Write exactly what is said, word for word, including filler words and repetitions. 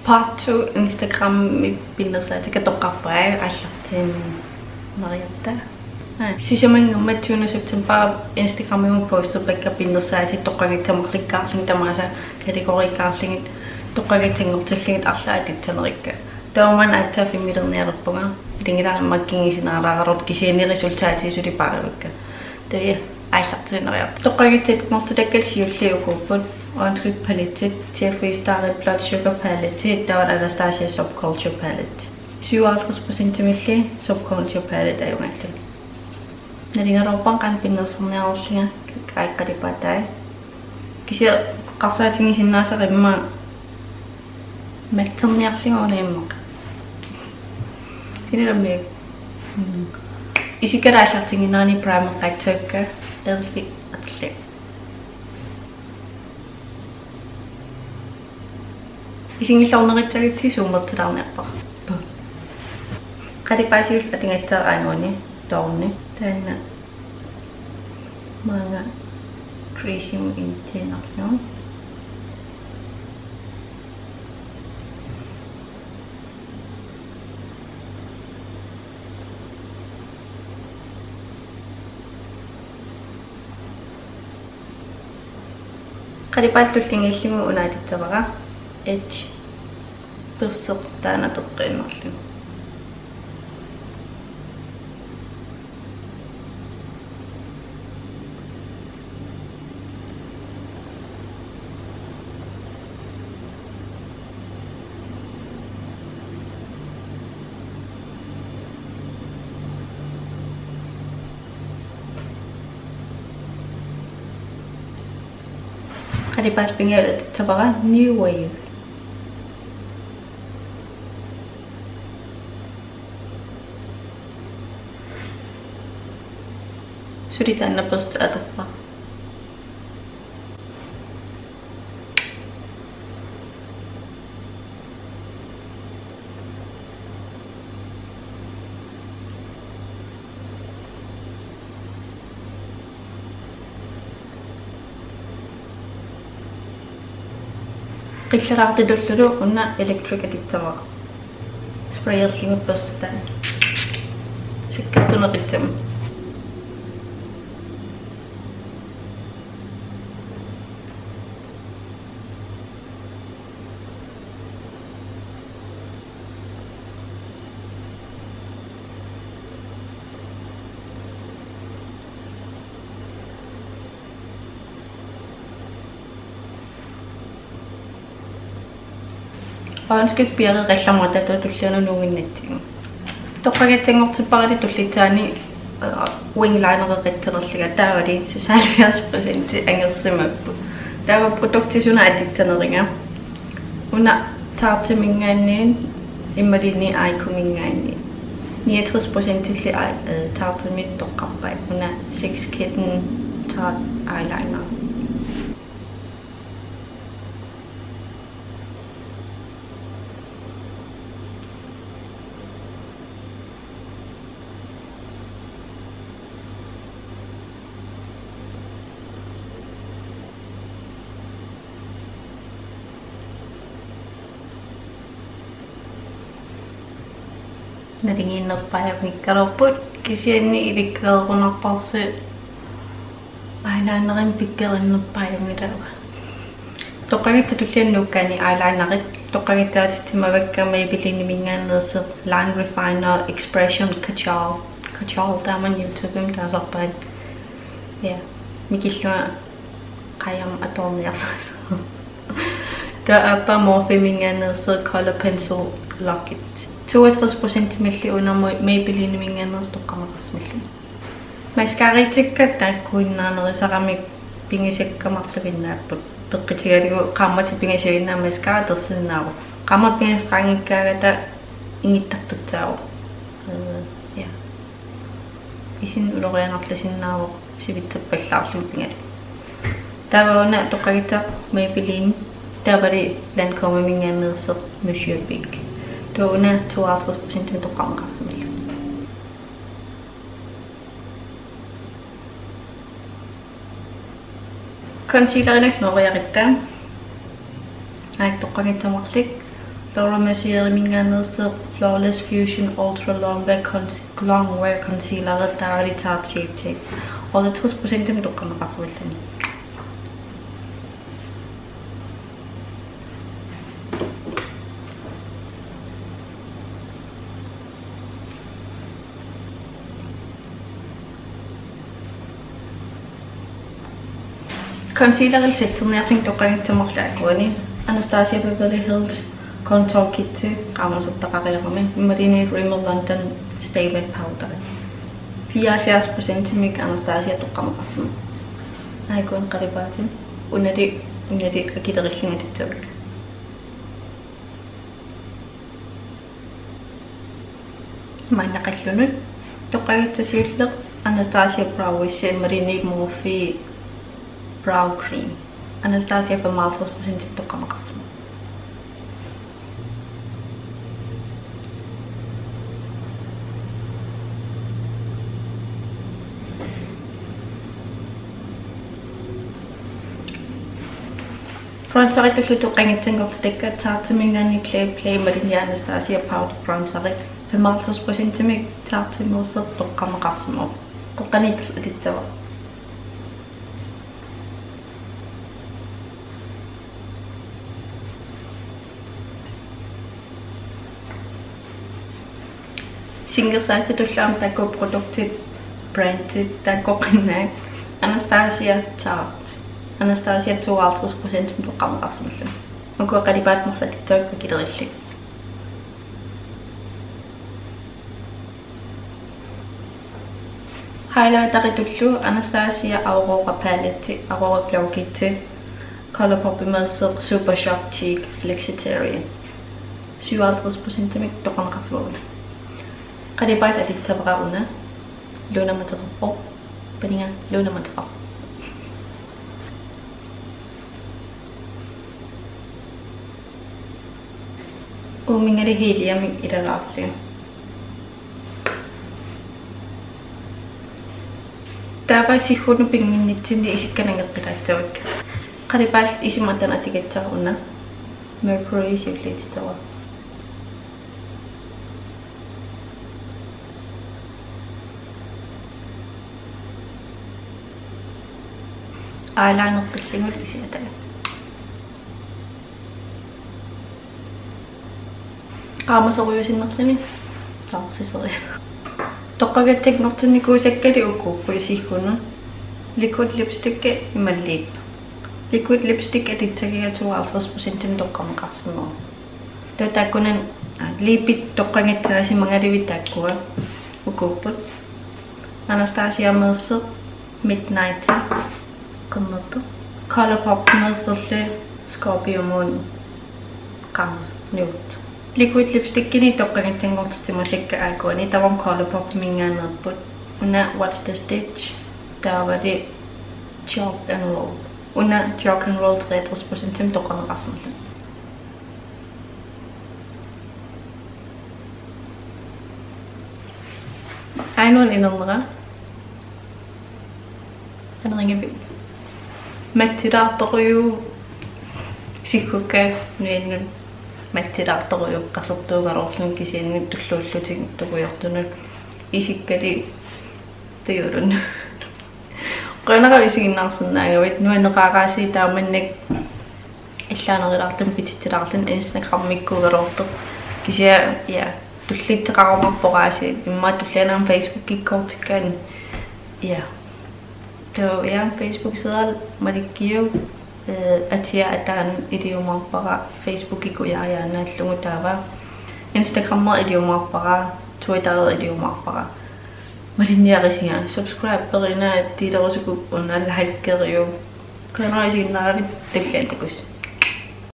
Part two Instagrammi pinnersaatikka toqqarpai aallartiinnariarta. Aa, sisamanngormat tyvende september Instagramimi posterpakka pinnersaatit toqqagassat marlukkaarlugit tamaasa kategoriikkaarlugit toqqagassanngortillugit arlaat atussaanerikka. Taava maanna aatsaat filmiliornialerpunga. Ilingilaarmat kingusinnaalaaraluartoq kisianni resultatit suli paarivakka. Taava aallartiinnariarta. Toqqagassanngortitakkat siulliit ukuupput. Øjenskygge palettit, Jeffree Star Blood Sugar palettit, taava Anastasia Subculture palette. Syvoghalvtreds procentimilli Subculture palette ajugaalluni. Nalugaluarpara qanoq pinnersarniareerlunga, qaa qalipaatai. Kisianni eqqarsaatigisinnaasara immaqa matserniarlugu una immaqa. Sinilammiuk. Mm. Isikkalaallartinnginnerani primereqassavakka, e.l.f.-i atorlugu. Isinngilluarnerussagutsigu zoomertilaarniarpara. Qalipaat siulleq atugassara aajuna, toorni, taanna maanga crease-imut initiinnarlugu. Qalipaat tullinnguullugu una atussavara, edge perseq taanna toqqiinnarlugu. Qalipaat pingajuat atussavara New Wave. Suli taanna børsti atorpara. Qillaraartitullu una electric atussavara. Sprayerlugu børsti taanna. Sakkortuneqissama. Øjenskygge piareerallarmat taava tullianut nuuginnatsigit. Toqqagassanngortipparali tullissaani, øh, wing linereqassanerlunga taavali seksoghalvfjerds procent angersimapput. Taava produkti suna atussanerunga. Una Tarteminngaanniit imaluunniit Eyekominngaanniit. Niogtres procentilli eye-, øh, Tartemit toqqarpai. Una Sex Kitten Tarte eyeliner. Nalingiinnerpaajunngikkaluarput kisianni ilikkaarunarparsi. Eyelinerimik pikkorinnerpaajunngilanga. Toqqagassat tullianut nuukkaanni eyelinerit toqqagassaatissimavakka Maybellineminngaanneersoq Line Refiner Expression Kajal. Kajal taama YouTubemi taasarpaat. Ja, mikillunga qajam atuarniarsarissaaq. Taava aappaa Morpheminngaanneersoq Color Pencil Locket. Toogtres procentimilli una Mo-, Maybellineminngaanneersoq toqqarneqarsimalluni. Mascaratikka taakkuinnaanerusaramik pigisakka marluinnaapput. Peqqutigalugu qaammatit pingasuinnaat mascara atorsinnaavoq. Qaammat pingasut qaangiukkaangata ingittartussaavoq. Øh, ja. Isinut ulorianarlusinnaavoq sivitsuppallaarlugit pigalugu. Taava una toqqagassaq Maybelline, taavalu Lancômeminngaanneersoq Monsieur Big. Taava una tooghalvtreds procentimik toqqarneqarsimalluni. Concealerinut nuuriarutta. Aap, toqqagassat marluk. Laura Mercier-iminngaanneersoq Flawless Fusion Ultra Longwear Conce-, Longwear Concealer, taava Tarte Shape Tape. Otteogtres procentimik toqqarneqarsimalluni. Concealer setterniarluni toqqagassat marluk taakkuani: Anastasia Beverly Hills Contour Kit, qaamasortaqariarami, imaluunniit Rimmel London Statement Powder. Fireoghalvfjerds procentimik Anastasia toqqarneqarsimavoq. Aajukua qalipaatit. Unali, unali akilerillunga atussavakka. Maanna qallunut toqqagassat siulleq Anastasia Brow Wiz imaluunniit Morphe Brow Cream. Anastasia femoghalvtreds procent toqqarneqarsimavoq. Bronzeritullu toqqagassanngortitakka Tarteminngaanniit Clay Play imaluunniit Anastasia Powder Bronzeri, femoghalvtreds procentimik Tartemeersoq toqqarneqarsimavoq. Qeqqaniittoq atussavara. Singersaatitullu aamma taakku produktit, brandit taakkoqqinnaaq. Anastasia Tarte. Anastasia tooghalvtreds procent toqqarneqarsimalluni. Ukua qalipaatit marluk atussavakka akilerillugit. Highlighteritullu Anastasia Aurora Palette, Aurora Glow Kit, ColourPopimeersoq Super Shock Cheek Flexitarian. Syvoghalvtreds procentimik toqqarneqarsimavoq. Qalipaatit atussavara una. Luna Mateqarpoq. Paniga, Luna Mateqarpoq. Uuminngali Helium ilagaarlugit. Taava siggunut pinnginnitsinni isikka nangeqqilaassavakka. Qalipaallu isima atornartigassara una. Mercury siulliutissavara. Eyelinerit pillugulu isikka atorlugit. Qaamasorujuusinnarluni taarsisoris. Toqqagassanngortinnikuusakkali ukuupput siggunut. Liquid lipstick imaluunniit. Liquid lipstick atussavara tooghalvtreds procentimik toqqarneqarsimavoq. Taava taakkunani, aa, lippit toqqagassaasimagaluit taakkua ukuupput. Anastasiameersoq Midnight. Qimmertu. ColourPopimeersorlu Scorpio Moon. Qaamas nude. Liquid lipstickinik toqqagassanngortissimasakka aajukua. Taava aamma ColourPopiminngaanneerput. Una What's the Stitch? Taavalu Chalk and Roll. Una Chalk and Roll treogtres procentimik toqqarneqarsimalluni. Aajuna inernera. Aneringavit. Matsilaartorujuk siggukka nuinnun. Matsilaartorujuk qasertuugaluarluni kisianni tulluullutik tukujortunut. Isikkali tujulun. Qujanaq isiginnaarsinnaagavit, nuanneqaaraasiit taamannak illaanerulaartumik pititsilaarluni Instagramikkuugaluartoq. Kisianni, ja, tulliuteqarumaarpoq aasiit, immaqa tulliani aamma Facebookikkoortikkaanni. Ja. Taava, ja, Facebook-sideral malikkiuk, eh, atia ataanut iliumaarpara, Facebookikkut Jaajaana Naallugu taava. Instagrammera iliumaarpara, Twittera iliumaarpara. Malinniarisiga, subscriberina, delerusukkukku una, likeriuk. Qujanaq isiginnaaravit, tulliani takuss'.